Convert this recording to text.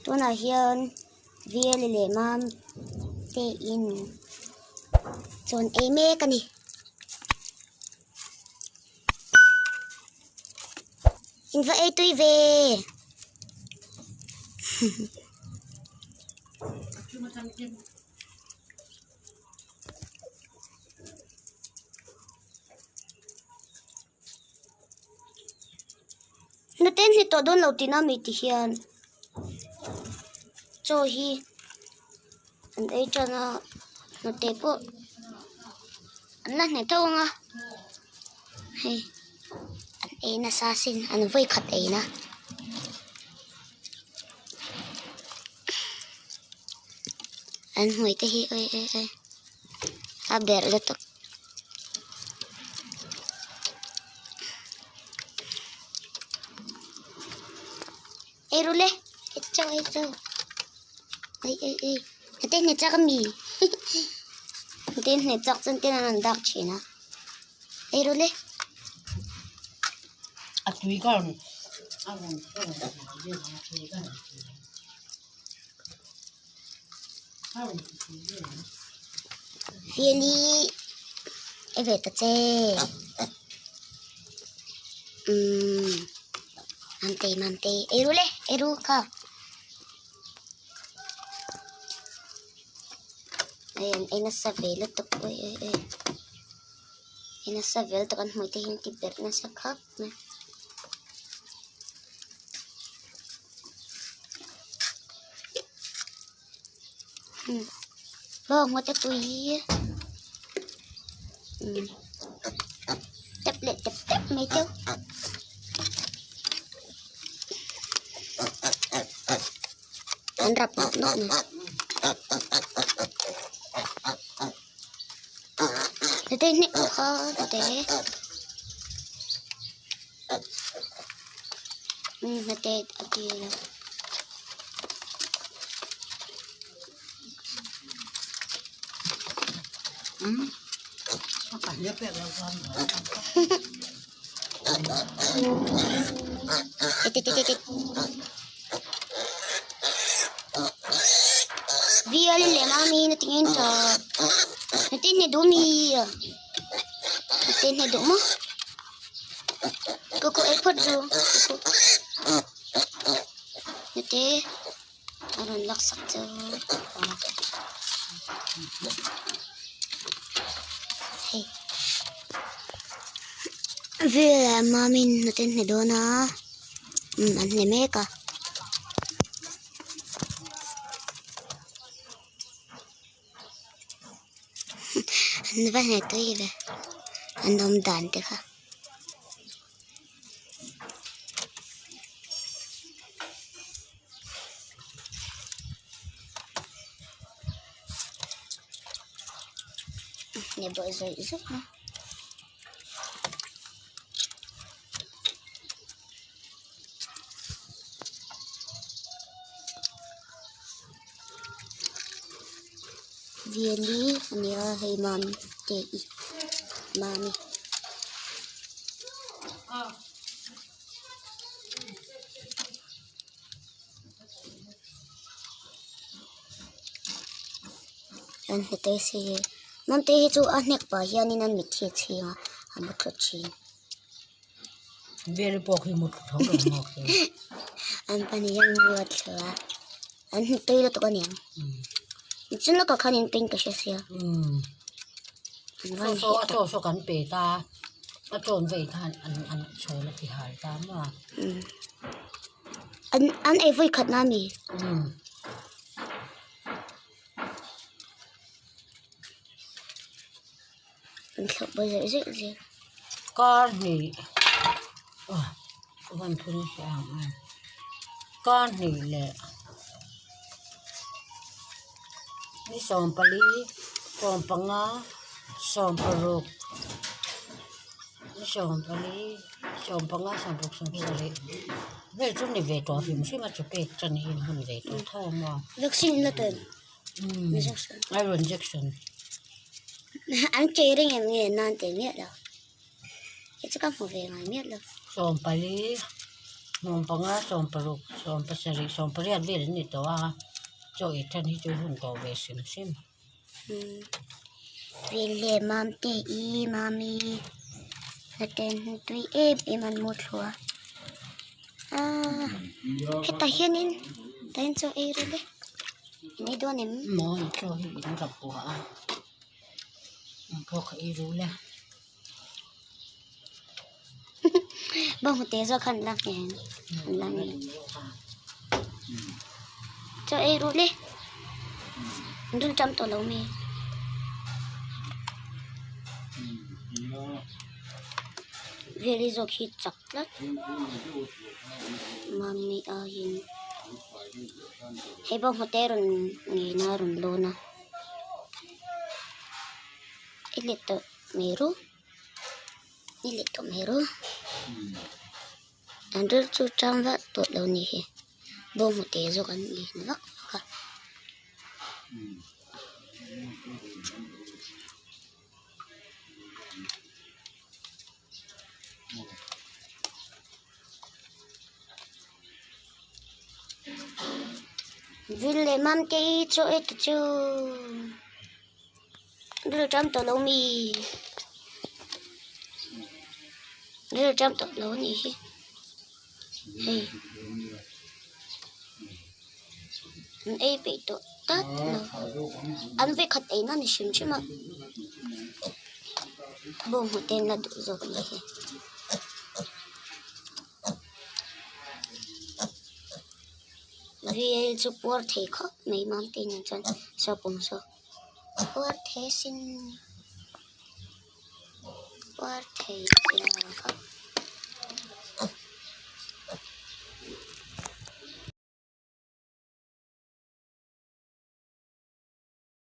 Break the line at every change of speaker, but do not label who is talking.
Tunah hian Veli leh Mam te in chawn ei mek a ni. In va ei tui ve. Hnute hni tawh dawn lo tihna mi ti hian chaw hi an ei tan a hnute pawh an la hne tho ang a hei an ei nasa sin an vawi khat ei na. An hmui te hi oi oi oi a berh lutuk. Ei ru le ei chau ei chau ei ei ei hete hne chak ami hete hne chak chuan ten an dak thin a ei ru le.
A tui ka rawn a rawn a tui ka rawn ti a rawn ti tui vel ang.
Fiali e ve ta che umm Mamte Mamte ei ru le ei ru kha hei an ei nasa ve lutuk ui ui ui ei nasa ve lutuk an hmui te hi an ti berh nasa khawp mai. Bawng ngawt a tui tep leh tep tep mai teuh an rap nawk nawk mai hnute hnek bawk a hnute hnute a dil a. Vial leh mami na tingin ta natin ni dumi natin ni dumo kuku ei phawt ru kuku nate a rawn lak sak chu hei vel ah mamin hnute an hne dawn a umm an hne mek a. An va hne tui ve an awm dan te kha. Hne bawh zawih zawih a. Viali a ni a hei mami te i mami. An hnete si mamte hi chu a hnek pah hianin an mit hi a chhing a a mu thlu thin.
Veli pawh khi mu thlu tho lo maw khi.
An pahnih hian mu a thlu a an hmu tui lutuk a niang nichina ka khan in peng ka hre sia.
Saw saw a chaw saw kan pe ta a chawn vei khan an an chhawn a ti hal ta maw.
An an ei vawi khat na mi. An thlauh bawi zawih zawih zel.
Kar hnih ka van phun nasa ang em kar hnih leh ni sawmpali sawmpanga sawmparuk ni sawmpali sawmpanga sawmparuk sawmsarih vel chu ni ve tawh hrim hrim a chu pek chan hi an hun ve tawh tho a maw.
Vaccine la tawh em?
Iron injection.
An chei reng em nge nan teh miah lo. Hei chu ka hmu ve ngai miah lo.
14. Sawmpanga, sawmparuk, sawmpasarih, sawmpariat vel an ni tawh a, chaw ei tan hi chu hun tawh ve hrim hrim.
Vele mamte i mami hnate tui em em an mu thlu a aaa hetah hianin tah hian chaw ei rawh le in ei dawn em?
Maw chaw hi in rap buah a ang pawh ka ei ru le.
Bawnghnute zawk khan la ngheng an la ngheng chaw ei ru le an ril tam tawh lo mai veli zawk hi chak tlat mami aiin hei bawnghnute rawn ngen a rawn lawn a i let tawh mai ru. Ni leh tawh mai ru an ril chu tang vak tawh lo ni hi bawnghnute zawk an ni vak vak a. Vil leh mam te hi chaw ei ta chu. Ril ṭam tawh lo mi ril ṭam tawh lo a nih hi hei an ei peih tawh tlat lo an vawikhat ei na ni hrim hrim a bawnghnute an la duh zawk a nih hi. Vel chu puar thei khawp mai mamte nen chuan saw pawm saw. Puar thei sin puar thei sin a.